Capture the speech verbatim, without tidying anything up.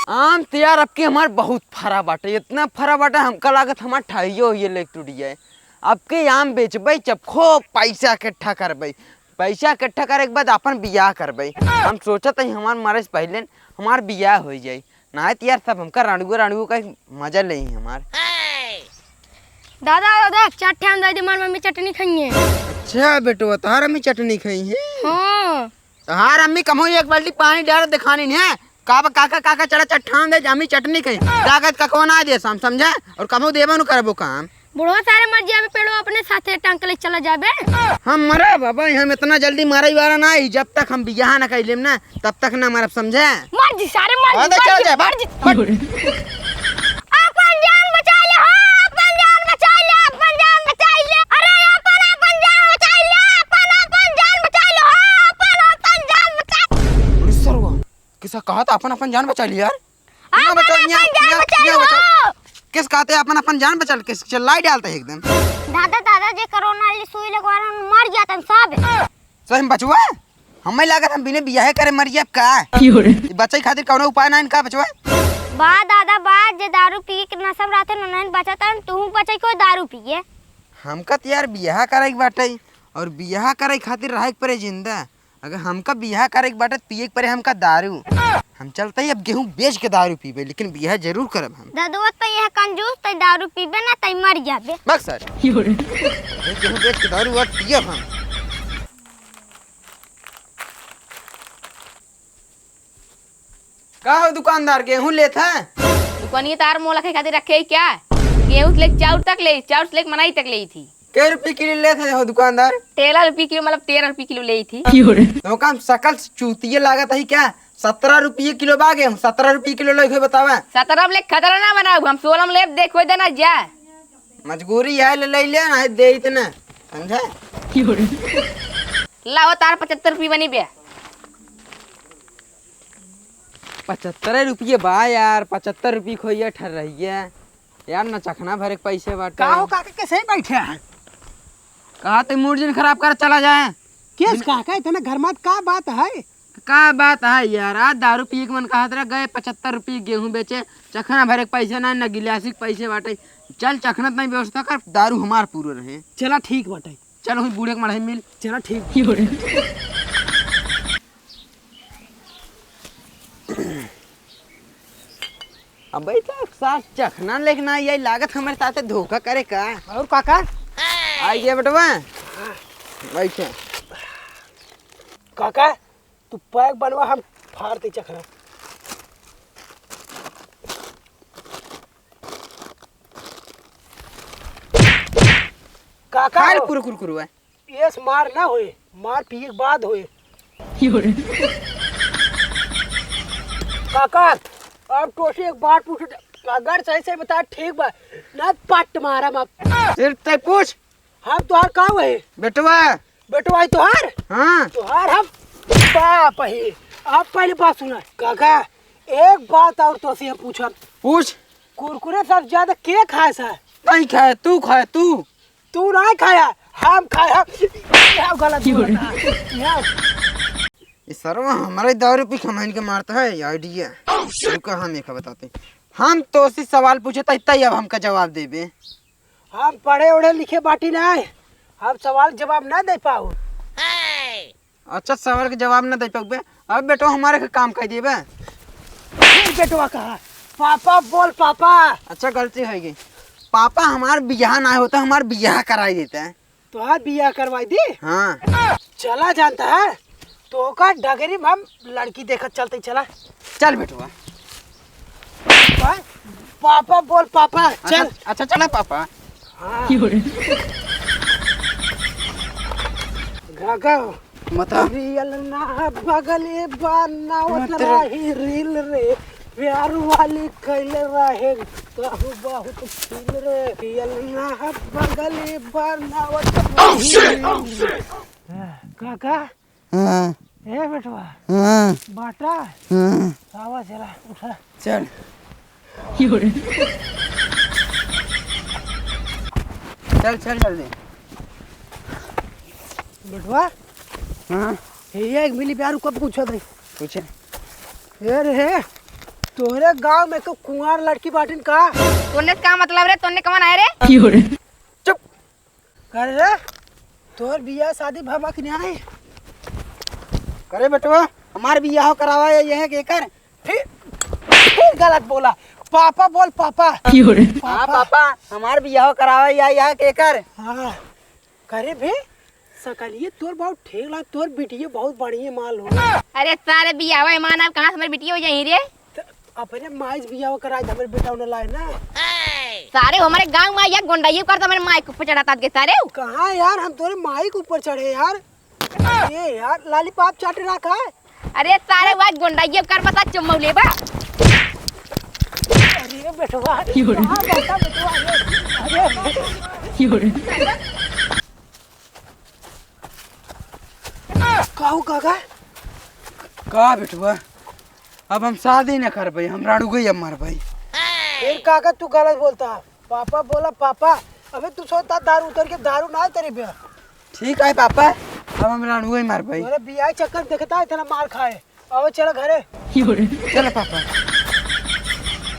आम त यार, अबके हमार बहुत फरा बाटे, इतना फरा बाटे, हमका लागत हमार ठहियो होइए लेके टूट जाए। अबके आम बेचबै, जब खूब पैसा इकट्ठा करबै, पैसा इकट्ठा करे के बाद अपन बियाह करबै। हम सोचत हई, हमार मरे से पहिले हमार बियाह होइ जाई, नाहीं त यार, सब हमका राणुओ, राणुओ का मजा लेई हमार। दादा, दादा, चार ठे आम दे दे, हमार मम्मी चटनी खइहे। अच्छा बेटवा, तोहार अम्मी चटनी खइहे? हाँ। तोहार अम्मी कमो एक बाल्टी पानी डाल देखानी है। का बा, काका, काका, चला चट्ठान दे, अम्मी चटनी खई। लागत का कौन आ दे, हम समझा? और कमो देबो न करबो काम। बुढ़वा सारे मर जाबे, पेड़वा अपने साथे टांग के ले चला जाबे। हम मरा बाबा, हम इतना जल्दी मरे वाला ना ही, जब तक हम बियाह ना कर लेम ना, तब तक ना मरब, समझे? मर जी सारे, मर हाँ, जी, तो मर चल जी, जाए, मर जी। हट। अपन जान बचा ले हो, अपन जान बचा ले, अपन जान बचा ले। अरे अपन, अपन जान बचा ले, अपन, अपन जान बचा ले हो, अपन, अपन जान बचा। अरे सरवा, किसा कहा था अपन, अपन जान बचा ले यार? यहाँ अपन बचा, अपन यहाँ, जान यहाँ, बचा यहाँ लो। बचा। किस कहते अपन, अपन जान बचा ले, किस चिल्लाई डालते है एकदम। दादा, दादा, जे कोरोना वाली सुई लगवा रहे, मर जातन सब। सही में बचवा? हमें लागत हम बिना बियाहे करे मर जाब का? क्यों रे? ई बचई खातिर कौनो उपाय ना इनका बचवा? बा दादा बा, जे दारू पी के नशा में रहते न, नहीं बचत हन, तू बचई को दारू पिए। हमका त यार बियाह करे के बाटे और बियाह करे खातिर रहे के पड़े जिंदा। अगर हमका बियाह करे के बाटे त पिए के पड़े हमका दारू। हम चलते ही अब गेहूं बेच के दारू पीबे, लेकिन बियाह जरूर करब हम। ददुआ तो यह कंजूस, तै दारू पीबे ना, तै मर जाबे। बक सर। क्यों रे? गेहूं बेच के दारू और पियब हम। का हो दुकानदार, गेहूं लेत है? दुकानिया तार मोला खाए खातिर रखे है क्या? गेहूं से लेके चाउर तक ले, चाउर से लेके मनई तक ले थी। कै रुपये किलो लेत है हो दुकानदार? तेरह रुपये किलो, मतलब तेरह रुपये किलो ले थी। तो काम सकल से चूतिया लागत है क्या? सत्रह रुपये किलो बा गेहूं, सत्रह रुपये किलो लेके बतावा। सत्रह में ले खतरा ना बनाऊ, हम सोलह में लेब, देखो देना जा। मजबूरी है, ले, ले ले, ना दे इतना, समझा? लाओ तार पचहत्तर रुपये बनी बे। पचहत्तर रुपये बा यार, पचहत्तर रुपये खोइया ठर रही है यार, ना चखना भरे के पैसे बाटे। का हो काका, कैसे ही बैठे हैं? कहा ते मूड जिन खराब कर चला जाए। केस बिन- काका, इतना घर में का बात है? का बात है यार, आज दारू पिए के मन कहत रहा, गए पचहत्तर रुपये गेहूं बेचे, चखना भरे के पैसे ना, ना गिलासी के पैसे बाटे। चल चखना तनी व्यवस्था कर, दारू हमार पूरा रहे। चला ठीक बाटे। चल वही बूढ़े के मढ़ई मिल। चला ठीक। अबे तो सास चखना लेके ना आई, लागत हमारे साथे धोखा करे का। और काका? आई गया बेटवा, बैठे। काका, तू पैक बनवा, हम फाड़ दे चखना। काका खा ले हो। पूरा कुरकुरवा। ये से मार ना होए, मार पिए के बाद होए। काका, अब तो से एक बात पूछ, अगर सही से बता, ठीक बा, ना पट मारा मार। सिर्फ तै पूछ। हम तोहार का हुए? बेटवा। बेटवा है तोहार? हाँ। तोहार हम बाप है। आप पहले बात सुना। काका, एक बात और तो से हम पूछब। पूछ। कुरकुरे सब ज्यादा के खाए सा? नहीं खाए, तू खाए, तू। तू नहीं खाया, हम खाया। यह गलत बोलता। यह ये सरवा हमारे दारू पी खमाइन के मारता है, ये आइडिया। रुका, हम एक बताते। हम तो उसी सवाल पूछे था, इतना ही अब हमका जवाब देबे। हम पढ़े ओढ़े लिखे बाटी ना, हम सवाल जवाब ना दे पाऊ। अच्छा, सवाल के जवाब ना दे पाउबे। अब बेटवा हमारे के काम कह दिए बे। फिर बेटवा कहा, पापा बोल पापा। अच्छा, गलती हो गई। पापा हमार बियाह ना होता, हमार बियाह कराई देता है। तोहार बियाह करवाई दी? हाँ। चला जानता है, तो का डगरी में हम लड़की देखत चलते, चला। चल बेटवा। पापा, पापा बोल पापा, अच्छा, चल। अच्छा चला पापा। हाँ। घाघा। मता। रियल ना बगले बा, नावत मत रे। रही रील रे। प्यार वाली कैले रहे, कहूँ बहुत फील रे। रियल ना बगले बा, नावत रही रील रे। काका, हाँ। ए बेटवा। हाँ। बाटा। हाँ। आवा चला, उठा। चल। चल, चल, जल्दी। बेटवा। हाँ। हे, ये एक मिली प्यारू कब पूछा था? पूछे। ए रे हे। तोहरे गांव में को कुंवार लड़की बाटिन का? तोने से का मतलब रे? तोने कवन आए रे? की हो रे? चुप। करे रे, तोहर बियाह शादी भवा कि नाही? करे बेटवा, हमार बियाह करावा या यह केकर? फिर, फिर गलत बोला। पापा बोल, पापा। की हो रे? हाँ पापा, हमार बियाह करावा या यह केकर? हाँ। करे बे, सकलिए तोर बहुत ठीक लाग, तोर बिटिया बहुत बढ़िया माल हो। अरे सारे बियाहवा ईमान, अब कहाँ से हमारी बिटिया हो जाई रे? त अपने माई से बियाह करा दे, हमरे बेटा उन्हें लाए ना। सारे हमारे गांव में या गुंडाई कर, तो हमारे माई के ऊपर चढ़ाता के सारे। कहाँ यार, हम तोरे माई के ऊपर चढ़े यार। ये यार, लॉलीपॉप चाट रहा है। अरे सारे, वह गुंडाई कर, बता चुम्मा लेबा। अरे बेटवा, की हो रे? कहाँ बैठा बेटवा? अरे, अरे। की हो रे? का हो काका? का बेटवा, अब हम शादी न करबे, हम राड़ू गई अब मरबे। फिर काका तू गलत बोलता है। पापा बोला पापा, अबे तू सोचता दारू उतर के दारू ना उतरी बे। ठीक है पापा, अब हम राड़ू गई मरबे। तोरे बियाह चक्कर देखता है इतना मार खाए। आओ चलो घरे। चलो पापा।